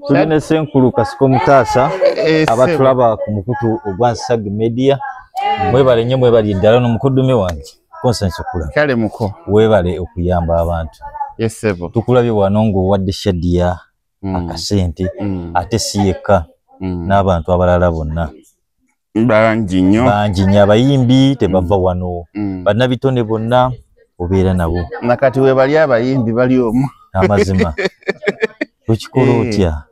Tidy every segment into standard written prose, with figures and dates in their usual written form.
Tuli ne Ssenkulu Kasiko Mutaasa, abatulaba ku mukutu ogwa Nsag Media. Mwebale nnyo, mwebale ddala. N'omukoddomi wange Constance okulaba. Kale muko. Weebale okuyamba abantu. Yes ssebo. Tukulabye wano ng'owadde Shadia akasente, ate si yekka, n'abantu abalala bonna. Bangi nnyo. Bangi nnyo, abayimbi tebava wano, bannabitone bonna obeera nabo. Nakati we bali abayimbi bali omwo. Amazima, okikola otya?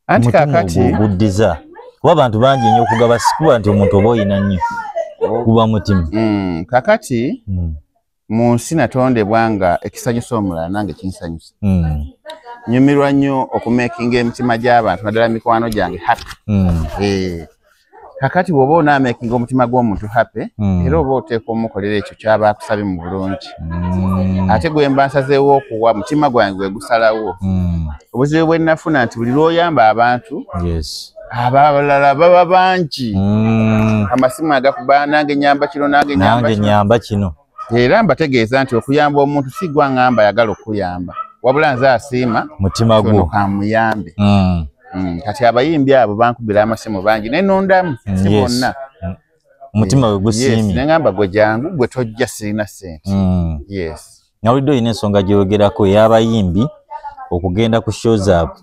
Anti Omutima kakati ogwo oguddiza, kuba abantu bangi nnyo okugaba, sikuba nti omuntu oba oyina nnyo, guba mutima. Kakati mu nsi natondebwa nga ekisanyusa omulala nange kinsanyusa. Nyumirwa nnyo okumakinga emitima gy'abantu, naddala mikwano gyange, happy. Kakati bw'oba onaamakinga omutima gw'omuntu happy, era oba oteekwa omukolera ekyo ky'aba akusabye mu bulungi. Ate gwe mba nsazeewo okuwa, mutima gwange gwe gusalawo. Obuzibu bwe nnafuna nti buli lw'oyamba abantu, abalala baba bangi. Amasimu agakuba, nange nyamba kino, nange nyamba nange kino. Nyamba kino. Era mbategeeza nti okuyamba omuntu si gwa ŋŋamba ayagala okuyamba, wabula nze asiima mutima ono gwo. Kamuyambe. Kati abayimbi abo bankubira amasimu bangi, nenondamu, si bonna. Omutima we Yes, gusiimye. neŋŋamba gwe jangu, gwe tojja, sirina ssente. Yes. Nawulidde olina ensonga gyogerako ey'abayimbi okugenda ku show zaabwe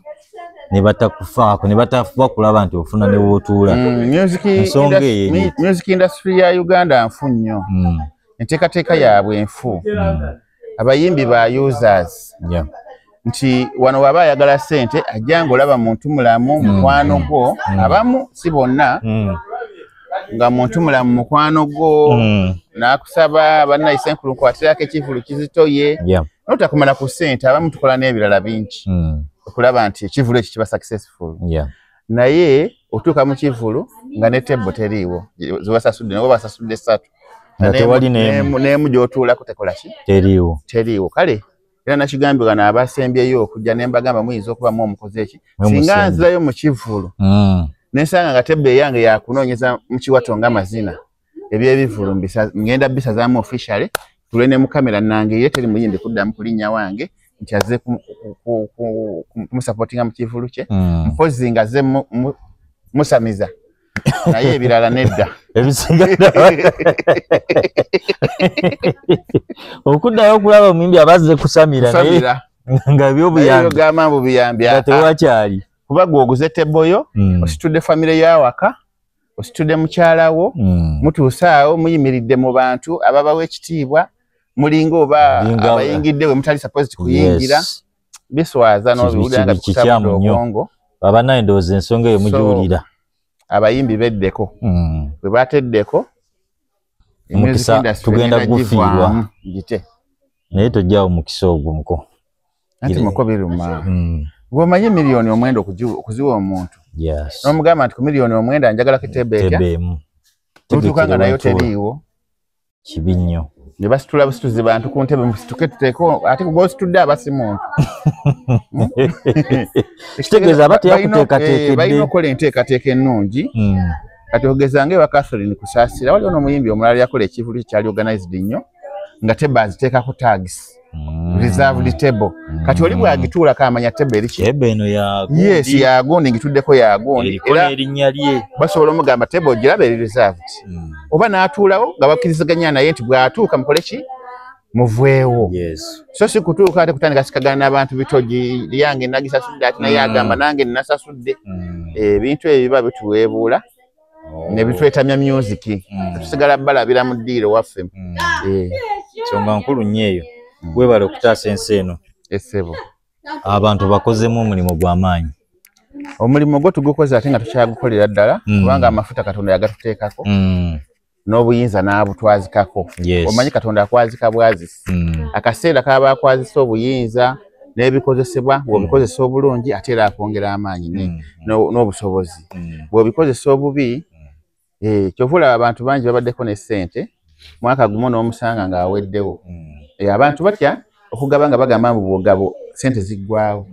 ne batakufaako, ne batafuba kulaba nti ofuna ne wootuula. Ensonga eyo eri. Music industry ya Uganda nfu nnyo. Enteekateeka yaabwe enfu. Abayimbi ba users, nti wano waba ayagala ssente ajja ng'olaba muntu mulamu mukwano gwo, abamu, si bonna, nga muntu mulamu mukwano gwo, n'akusaba, "Bannayise nkulu, nkwatirako ekivulu kizitoye." Notakumala ku ssente, abamu tukola n'ebirala bingi okulaba nti ekivulu ekyo kiba successful. Naye otuuka mu kivulu nga ne table teriiwo zebasasudde, nabo basasudde ssatu. Nga tewali n'emu. N'emu gy'otuulako tekola ki? Teriiwo. Teriiwo. Kale era nakigambye gano abasembyeyo okujja ne mbagamba, muyinza okubamu omukozi eki Mwe singa musembye. nzirayo mu kivulu nensanga nga table eyange yakunoonyeza mu kiwato nga mazina, ebyebivulu ngenda bisazaamu officially, tule ne mu kamera nange, ye teri muyimbi kuddamu kulinnya wange nti azze kumusupportinga mu kivulu kye. Mpozi nga azze musamiza, naye ebirala nedda. Ebisinga ddala okuddayo okulaba omuyimbi abazze kusamira, naye kusamira nga ebyobuyambi gamba mbu biyambi nga tewakyali. Kuba gwe oguze table yo, ositudde famire y'awaka, ositudde mukyalawo, mutuuse awo muyimiridde mu bantu ababawa ekitiibwa, mulinga oba abayingidde we mutali supposed kuyingira. Biswaza n'obiwulira nga Kikyamu bikutabudde nnyo. obwongo. Abanaye ndowooza ensonga eyo mugiwulira. Abayimbi beddeko. Bwe bateddeko, Omukisa music industry tugenda egenda gufiirwa. givaamu, gite. Naye tojjawo mukisa ogwo muko. Anti muko biruma. Bw'omanyi 9 million okuziwa omuntu, n'omugamba nti ku 9 million njagalako table etya, Table emu. tutuuka nga nayo Tegekere teriiwo. Kibi nnyo. Ne basitula busituzi bantu ku ntebe, musituke tuteeko, ate gw'ositudde aba si muntu. Kitegeeza aba teyakuteekateekedde. Balina okukola enteekateeka ennungi. Kati ogezanga ewa Catherine Kusaasira, waliwo n'omuyimbi omulala yakola ekivulu kye kyali organized nnyo, nga table aziteekako tags, "reserved table". Kati oli bw'agituulako amanya table eri ki. Table eno ya Yes, gundi, yagundi, ngituddeko yagundi. Eriko Era n'erinnya lye. basobola omugamba, "Table ogiraba eri reserved," oba n'atuulawo nga bakkiriziganya naye nti bw'atuuka mukole ki, muveewo. So si kutuuka ate kutandika sikagana n'abantu, bitogi lyange nagisasudde, ate naye agamba nange nasasudde. Ebintu ebyo biba bituweebuula ne bitwetamya music. Tusigala balabira mu ddiiro waffe. Nsonga nkulu nnyo eyo. Weebale okutaasa ensi eno. Essebo. Abantu bakozemu omulimu gw'amaanyi. Omulimu gwo tugukoze ate nga tukyagukolera ddala, kubanga amafuta Katonda yagatuteekako, n'obuyinza n'abutwazikako. Omanyi Katonda akwazika bwazisi. Akaseera kaba akwazisa obuyinza n'ebikozesebwa, bw'obikozesa obulungi ate era akwongera amaanyi n'obusobozi. Bw'obikozesa obubi, kyova olaba abantu bangi babaddeko ne ssente, mwaka gumu n'omusanga ng'aweddewo. Abantu batya okugaba nga bagamba mbu bw'ogabo ssente ziggwawo.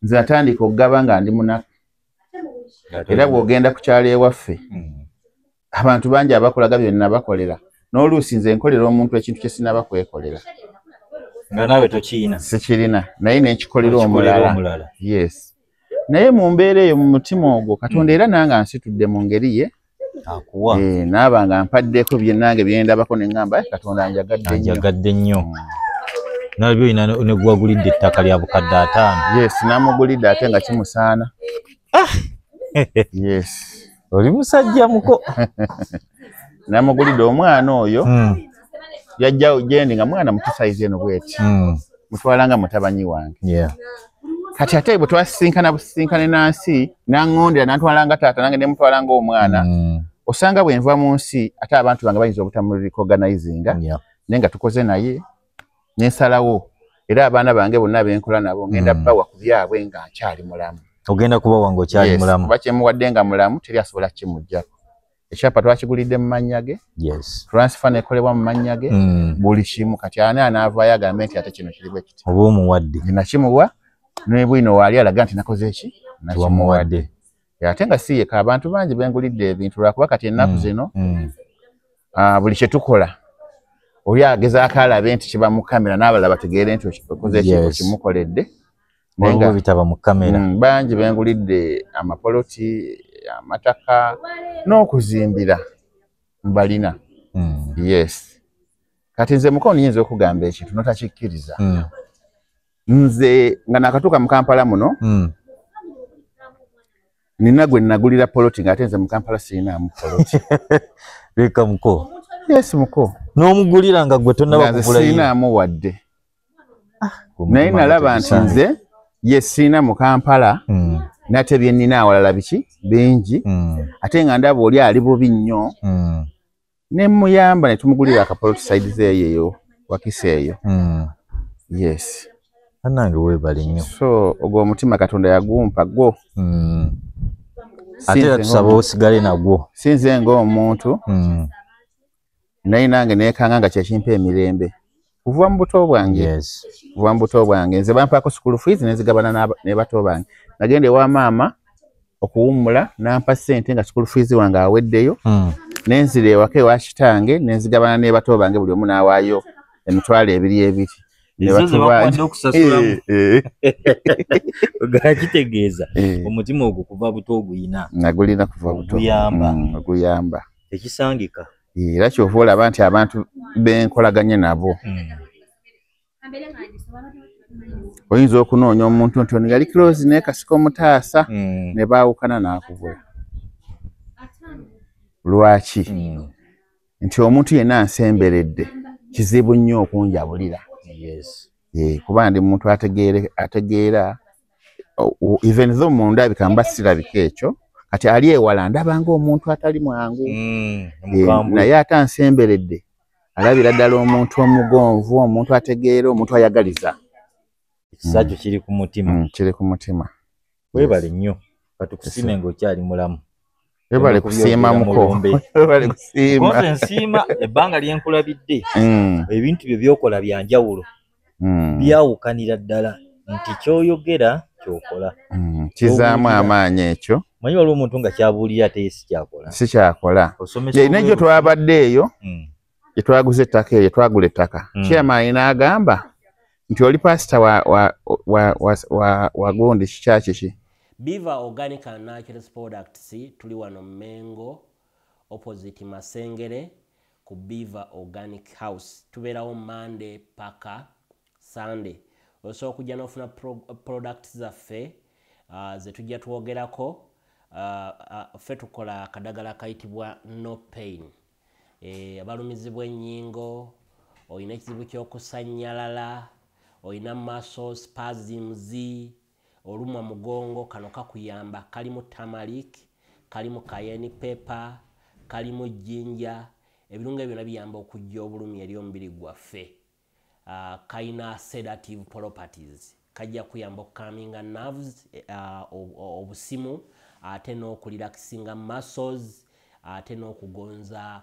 Nze natandika okugaba nga ndi munaku, era bw'ogenda ku kyalo ewaffe, abantu bangi abakolaga byonna bakolera, n'oluusi nze nkolera omuntu ekintu kye sinaba kwekolera. Nga naawe tokiyina. Sikirina, naye nenkikolera Okikolera omulala. Omulala. Yes. Naye mu mbeera eyo mu mutima ogwo Katonda era nange ansitudde mu ngeri ye akuwa. Naaba nga mpaddeko bye nange bye ndabako ne ŋŋamba Katonda anjagadde nnyo. Anjagadde nnyo. Nalabye olina ne gwagulidde ettaka lya bukadde 5. Yes, namugulidde ate nga kimusaana. Yes. Oli musajja muko. Namugulidde omwana oyo. Yajja gyendi nga mwana muto size eno bweti. Mutwala nga mutabanyi wange. Yeah. Kati ate bwe twasisinkana busisinkane nansi n'aŋŋondera n'antwala nga taata nange ne mutwala ng'omwana. Osanga bwe nva mu nsi ate abantu bange bayinza obutamurecognizinga. Naye nga tukoze naye nensalawo era abaana bange bonna benkola nabo ngenda bawa ku byabwe nga nkyali mulamu. Ogenda kubawa ng'okyali mulamu. Kuba kyemuwadde nga mulamu teri asobola kimuggyako. Ekyapa twakigulidde mu mannya ge. Yes. Transfer nekolebwa mu mannya ge. Buli kimu kati ani anaavaayo agambe nti ate kino kiri bwe kiti. Oba omuwadde. Nakimuwa ne bwino waali alaga nti nakoze eki? Nakimuwadde. Ate nga si yekka abantu bangi bengulidde ebintu lwakuba kati ennaku zino buli kye tukola oli agezaako alabe nti kiba mu kamera n'abalala bategeere nti okoze eki okimukoledde. Waliwo bitaba mu kamera. Bangi bengulidde amapoloti, amataka n'okuzimbira mbalina. Yes. Kati nze mukono nnyinza okugamba ekintu n'otakikkiriza. Nze nga nakatuuka mu Kampala muno nina gwe nagulira poloti ng'ate nze mu Kampala sirinaamu poloti. Leka muko. Yes muko. N'omugulira nga gwe tonnaba kugula. Nze sirinaamu wadde. Naye nalaba nti nze ye sirina mu Kampala nate bye nnina awalala biki bingi ate nga ndaba oli ali bubi nnyo ne muyamba ne tumugulira akapoloti side eyo Wakisa eyo. Yes. Bannange weebale nnyo. So ogwo omutima Katonda yagumpa gwo. Ate era tusaba osigale nagwo. Si nze ng'omuntu naye nange neekanga nga kyekimpa emirembe. Kuva mu buto bwange. Yes. Kuva mu buto bwange nze bampaako school fees ne nzigabana ne bato bange. Nagenda ewa maama okuwummula n'ampa ssente nga school fees wange aweddeyo. Ne nzira ewaka ewa kitange ne nzigabana ne bato bange buli omu n'awaayo 20,000 Ogakitegeeza omutima ogwo kuva buto oguyina. Nagulina kuva buto. Oguyamba. Tekisangika. Era kyova olaba nti abantu benkolaganye nabo. Oyinza okunoonya omuntu nti ono yali close naye kasika omutaasa ne baawukana n'akubula. Lwaki? Nti omuntu yenna ansemberedde kizibu nnyo okunjabulira. Yes. Kuba ndi muntu ategeera even though mundabika mba sirabika ekyo kati ali ewala ndaba ng'omuntu atali mwangu. Naye ate ansemberedde alabira ddala omuntu omugonvu, omuntu ategeera, omuntu ayagaliza. Ekisa kyo kiri ku mutima. Kiri ku mutima. Weebale nnyo. Katukusiime ng'okyali mulamu. Webale kusiima muko. Webale kusiima. Konze nsiima ebbanga lye nkulabidde. Ebintu byo by'okola bya njawulo. Byawukanira ddala nti ky'oyogera ky'okola. Kizaamu amaanyi ekyo. Manyi waliwo omuntu nga kyabuulira ate ye si kyakola. Si kyakola. Nejjo twabadde eyo gye twaguze ettaka eyo twagula ettaka. Chairman n'agamba nti oli pasita wa gundi kikyaki ki? Beaver Organic and Natural Products tuli wano Mengo opposite Masengere ku Beaver Organic House. Tubeerawo Monday paka Sunday. Osobola okujja n'ofuna products zaffe ze tujja twogerako. Ffe tukola akadagala akayitibwa No Pain. Abalumizibwa ennyingo, olina ekizibu ky'okusannyalala, olina muscle spasms, olumwa mugongo, kano kakuyamba. Kalimu turmeric, kalimu cayenne pepper, kalimu ginger. Ebirungo ebyo byonna biyamba okuggya obulumi eri omubiri gwaffe. Kalina sedative properties, kajja kuyamba okukaminga nerves, obusimu, ate n'okurelaxinga muscles, ate n'okugonza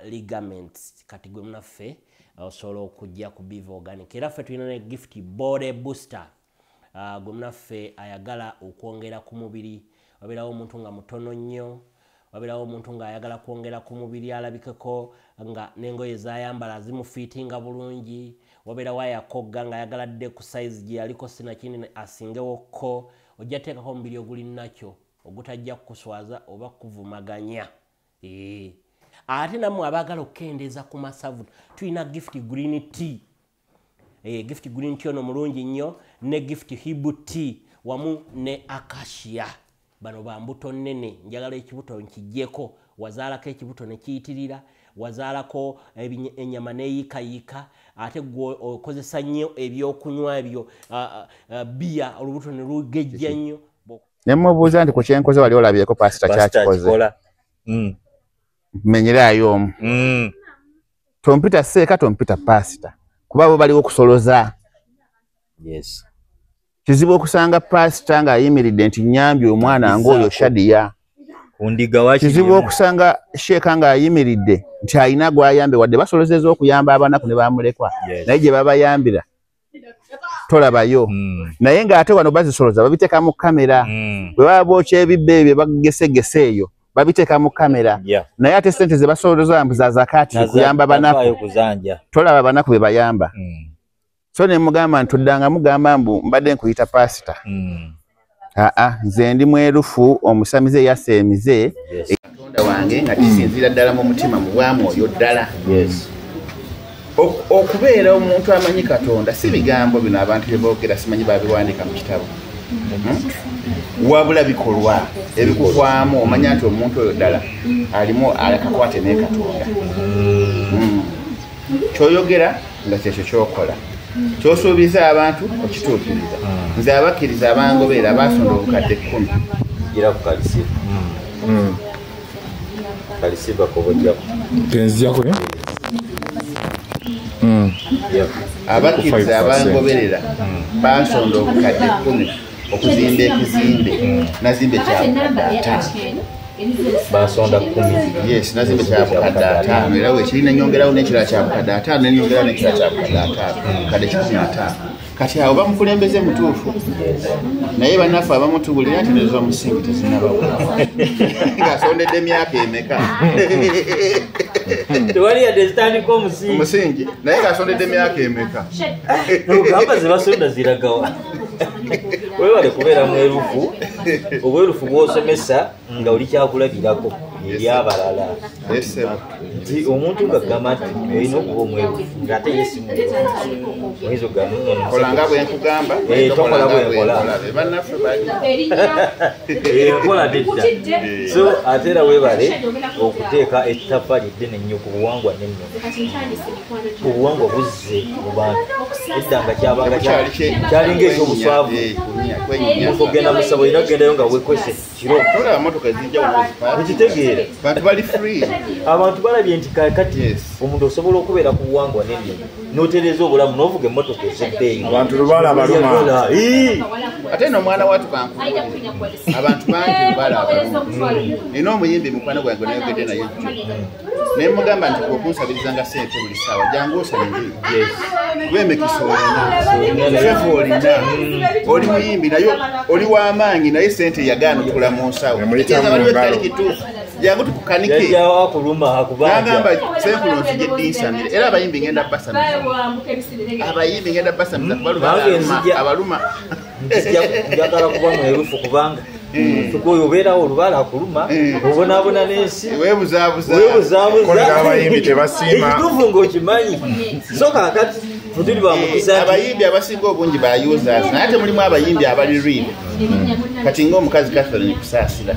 ligaments. Kati gwe munaffe osobola okujja ku Beaver Organic. Era ffe tulina ne gift body booster. Gwe munaffe ayagala okwongera ku mubiri, wabeerawo omuntu nga mutono nnyo, wabeerawo omuntu ng'ayagala kwongera ku mubiri alabikeko nga n'engoye z'ayambala zimufiitinga bulungi, wabeerawo ayakogga ng'ayagala dde ku size gye yaliko sinakindi asingewokko, Ojja teekako omubiri oguli nakyo ogutajja kukuswaza oba kuvumaganya. Ate nammwe abaagala okukendeeza ku masavu, tulina Gift Green Tea. Gift Green Tea ono mulungi nnyo, ne Gift Hibu Tea wamu ne Acacia. Bano ba mbuto nnene, njagala ekibuto nkiggyeko. Wazaalako ekibuto ne kiyitirira, wazaalako ennyama neeyiikayiika, ate gwe okozesa nnyo ebyokunywa ebyo bbiya, olubuto ne lugejja nnyo. Ne mubuuza nti ku kyenkoze wali olabyeko pasita kyakikoze? Menyeraayo omu. Tompita seeka, tompita pasita, kuba bo baliwo okusoloza. Yes. Kizibu okusanga pasita ng'ayimiridde nti nnyambye omwana ng'oyo Shadia. Kizibu okusanga sheeka ng'ayimiridde nti alina gw'ayambe, wadde basolozeza okuyamba abanaku ne bamulekwa, naye gye babayambira tolabayo. Naye ng'ate wano bazisoloza babiteeka mu kamera. Bwe baba bookya ebibbo ebyo bagesegese eyo babiteeka mu kamera. Naye ate ssente ze basoloza mbu za zakati kuyamba banaku, tolaba banaku be bayamba. So ne mugamba nti oddanga mugamba mbu mbadde nkuyita pasita. Aa, nze ndi mwerufu omusamize eyassa emize Katonda wange nga kisinziira ddala mu mutima, mu bwamwoyo ddala. Okubeera omuntu amanyi Katonda si bigambo bino abantu bye boogera, simanyi babiwandiika mu kitabo, wabula bikolwa ebikuvaamu omanya nti omuntu oyo ddala alimu akakwate ne Katonda. Kyoyogera nga kyekyo kyokola, kyosuubiza abantu okituukiriza. Nze abakkiriza abangoberera baasonda obukadde 10. Gira ku kalisiba. Kalisiba kobojjako. Tenzijjako. Abakkiriza abangoberera baasonda obukadde 10 okuzimba ekizimbe. Nazimbe kya bukadde 5. Basonda 10. Yes, nazimbe kya bukadde 5. Era wekirina nyongerawo n'ekirala kya bukadde 5, nenyongerawo n'ekirala kya bukadde 5. Bukadde 15. Kati awo bamukulembeze mutuufu. Naye bannaffe abamu tuwulira nti nezo omusingi tezinnabawo. Ng'asondedde emyaka emeka. Tewali yadde zitandika omusingi. Omusingi, naye ng'asondedde emyaka emeka. Ogamba ze basonda ziragawa. Weewale kubeera mwerufu, obwerufu bw'osomesa nga oli kyakulabirako eri abalala. Nti omuntu ng'agamba nti olina okuba omwerufu ng'ate ye si mwerufu. Oyinza okugamba kola nga bwe nkugamba, tokola bwe nkola. Bannaffe bali. Nkola nedda. So ate era weebale okuteeka ettaffaali eddene ennyo ku buwangwa n'ennono. Obuwangwa buzze mu bantu. Edda nga kyabanga kyalinga eky'obuswavu. Omuntu ogenda mu ssabo olina kugendayo nga weekwese kiro. Tolaba mmotoka ezijja wano zipaaka. Okitegeera. Bantu bali free. Abantu balabye nti kaakati omuntu osobola okubeera ku buwangwa n'ennono n'otereeza obulamu n'ovuga emmotoka ez'ebbeeyi. Abantu lubaala baluma. Ate nno omwana wattu kankubuulire, abantu bangi lubaala abaluma. Nina omuyimbi mukwano gwange nayogedde naye jjo. Ne mugamba nti okunsabiriza ssente buli ssaawa jangu osabire. Kuba emikisa olina, favour olina, oli muyimbi naye oli w'amaanyi naye ssente yagaana okula mu nsawo. Tegeeza waliwo ekitali kituufu. Jangu tukukanike. Yajjawo akuluma akubanja. N'agamba Ssenkulo nzije ddi nsamire. Era abayimbi ngenda basamiza. Abayimbi ngenda basamiza kuba lubaala abaluma. Njagala kuba mwerufu kubanga oyo obeerawo olubaala akuluma, obonaabona n'ensi. Weebuzaabuza. Weebuzaabuza. Abayimbi tebasiima. Ekituufu ng'okimanyi. So kaakati tuli ba mukisa. Abayimbi abasinga obungi ba users, naye ate mulimu abayimbi abali real. Kati ng'omukazi Catherine Kusaasira.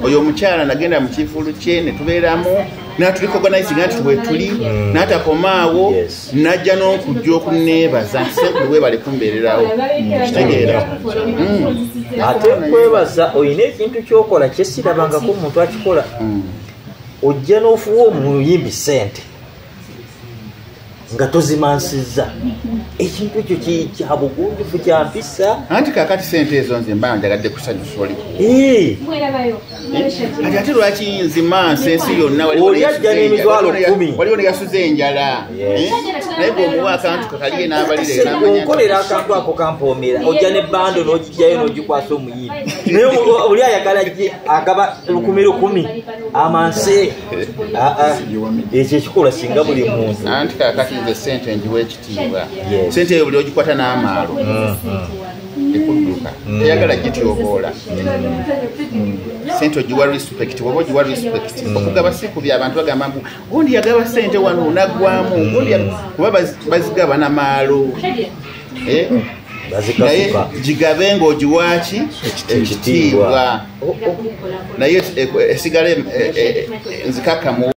Oyo omukyala nagenda mu kivvulu kye ne tubeeramu n'aturecognizinga nti we tuli, n'atakomaawo, n'ajja n'okujja okunneebaza nti Ssenkulu weebale kumbeererawo. Kitegeera. Ate nkwebaza olina ekintu ky'okola kye sirabangako omuntu akikola. Ojja n'ofuwa omuyimbi ssente nga tozimansizza. Ekintu ekyo kya bugunjufu, kya mpisa. Anti kaakati ssente ezo nze mba njagadde kusanyusa oli. Kati ate lwaki nzimansa ensi yonna? Oli ajja n'emitwalo 10. Waliwo ne yasuze enjala. Naye bw'omuwa akantu kakaliye n'abalira n'amanya. Nkolera akantu ako kampoomera. Ojja ne bando n'ogijjayo n'ogikwasa omuyimbi. Naye oli ayagala gye agaba 10,000 amanse. Ekyo ekikola singa buli muntu. Anti kaakati nze ssente ngiwa ekitiibwa. Ssente eyo buli ogikwata n'amaalo. Ekudduka. Gimpa, teyagala gityoboola. Sente ogiwa respect, woba ogiwa respect. Okugaba si kubi, abantu bagamba mbu gundi yagaba sente wano naggwamu, gundi kuba bazigaba namaalo. Naye gigabe ng'ogiwaaki ekitiibwa, naye esigale nzikakkamu.